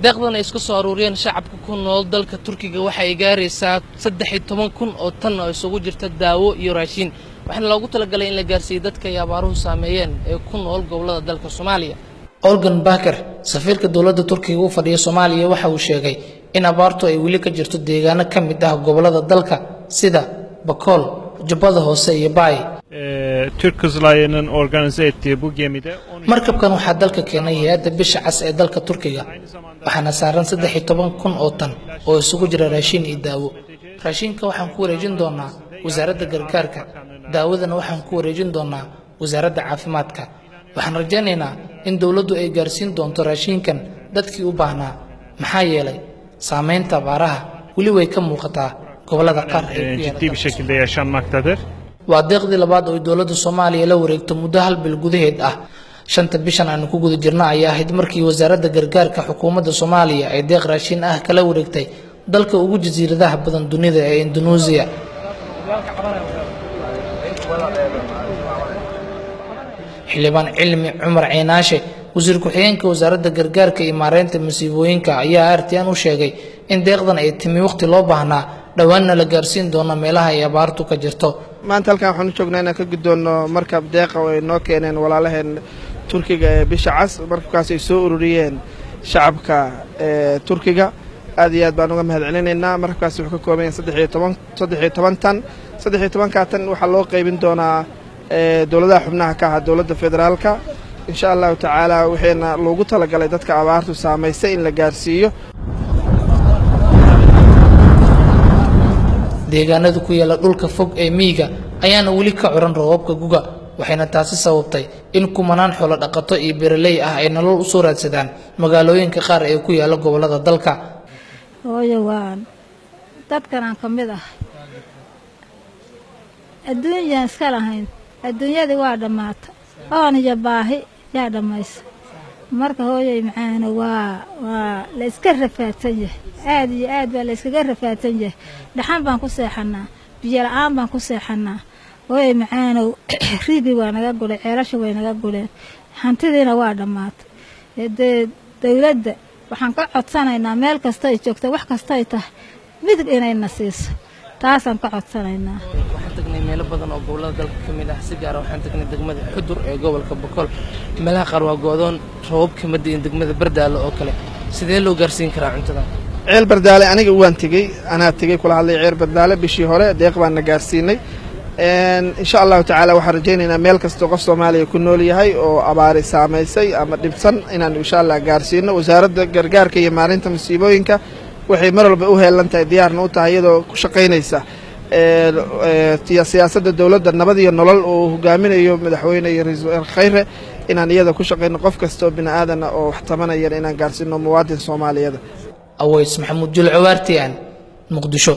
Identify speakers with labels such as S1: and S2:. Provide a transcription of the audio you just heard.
S1: Deeqdan ay iska soo aruuriyeen shacabka ku nool dalka Turkiga waxa ay gaaraysaa 13,000 oo tan oo isugu jirta daawo iyo raashiin, waxaana loogu talagalay in la gaarsiiyo dadka ay abaaruhu saameeyeen ee ku nool gobollada dalka Soomaaliya. Organ Baker, safiirka dowladda Turkiga u fadhiya Soomaaliya, waxa uu sheegay in abaartu ay weli ka jirto deegaano ka mid ah gobollada dalka sida Bakool, Jubbada Hoose iyo Baay.
S2: Türk Kızılayı'nın organize ettiği bu gemide 13
S1: Markabkan waxaa dalka keenay hay-adda Bisha Cas ee dalka Turkiga, waxaana saaran 13,000 oo tan oo isugu jira raashiin iyo daawo. Raashinka waxaan ku wareejin doonaa wasaaradda gargaarka, daawadana waxaan ku wareejin doonaa wasaaradda caafimaadka. Waxaan rajaynaynaa in dowladdu ay gaarsiin doonto raashinkan dadkii u baahnaa, maxaa yeelay saameynta abaaraha weli way ka muuqataa gobollada qaar ee ku yaala
S2: ciddi bir
S1: dalka.
S2: şekilde yaşanmaktadır.
S1: Waa deeqdii labaad oo ay dowladda Soomaaliya la wareegto muddo hal bil gudaheed ah. 5-ta bishan aanu ku guda jirna ayaa ahayd markii wasaaradda gargaarka xukuumadda Soomaaliya ay deeq raashin ah kala wareegtay dalka ugu jasiiradaha badan dunida ee Indunuusiya. Xildhibaan Cilmi Cumar Ceynaashe, wasiir ku-xigeenka wasaaradda gargaarka iyo maareynta masiibooyinka, ayaa RTN u sheegay in deeqdan ay timi waqti loo baahnaa, dhowaanna la gaarsiin doono meelaha ay abaartu ka jirto.
S3: Maanta halkan waxaan u joognaa inaan ka guddoonno markab deeqa oo ay noo keeneen walaalaheen Turkiga ee Bisha Cas. Markabkaas ay soo ururiyeen shacabka ee Turkiga, aad iyo aad baan uga mahad celinaynaa. Markabkaasi wuxuu ka kooban yahay 13 tan. 13-kaa tan waxaa loo qaybin doonaa dowladaha xubnaha ka aha dowladda federaalka, insha Allahu tacaala, waxayna loogu talagalay dadka abaartu saamaysay in la gaarsiiyo.
S1: Deegaanada ku yaala dhulka fog ee miyiga ayaana weli ka curan roobabka guga, waxayna taasi sababtay in kumanaan xoolo dhaqato iyo beeraley ah ay nolol usoo raadsadaan magaalooyinka qaar ee ku yaala gobollada dalka.
S4: Hooyo, waan dadkan aan ka mid ah. Adduunyaan iska lahayn, adduunyadii waa dhammaata, oon iyo baahi yaa dhammaysa. Marka hooyay macaana, waa la iska rafaadsan yahay, aad iyo aad baa la iskaga rafaadsan yahay. Dhaxan baan ku seexanaa, biyo la-aan baan ku seexanaa. Hooyay macaanow, riigii waa naga gulay, ceelasha way naga guleen, hantidiina waa dhammaatay. Dee dowladda waxaan ka codsanaynaa, meel kasta ay joogta, wax kasta ay tahay, midig inayna siiso, taasaan ka codsanaynaa.
S1: Waxaan tagnay meelo badan oo gobollada dalka ka mid ah, si gaara waxaan tagnay degmada Xudur ee gobolka Bokool. Meelaha qaar waa go'doon, roobabka ma di'in. Degmada Bardaalo oo kale, sidee loo gaarsiin karaa cuntada?
S3: Ceel Bardaale aniga waan tegey, anaa tegey, kula hadlay Ceel Bardaale bishii hore. Deeq baan na gaarsiinay. Insha Allahu tacaala waxaan rajaynaynaa meel kastoo qof Soomaaliya ku nool yahay oo abaari saamaysay ama dhibsan inaan insha Allah gaarsiino. Wasaaradda gargaarka iyo maarinta masiibooyinka waxay mar walba u heelan tahay, diyaarna u tahay, iyadoo ku shaqaynaysa siyaasadda dowladda Nabad iyo Nolol uu hogaaminayo madaxweyne iyo ra-iisul wasaare Khayre, inaan iyada ku shaqayno, qof kastoo bini aadana oo wax tabanayana inaan gaarsiino, muwaadin Soomaaliyada.
S1: Aways Maxamuud Julco, RTN, Muqdisho.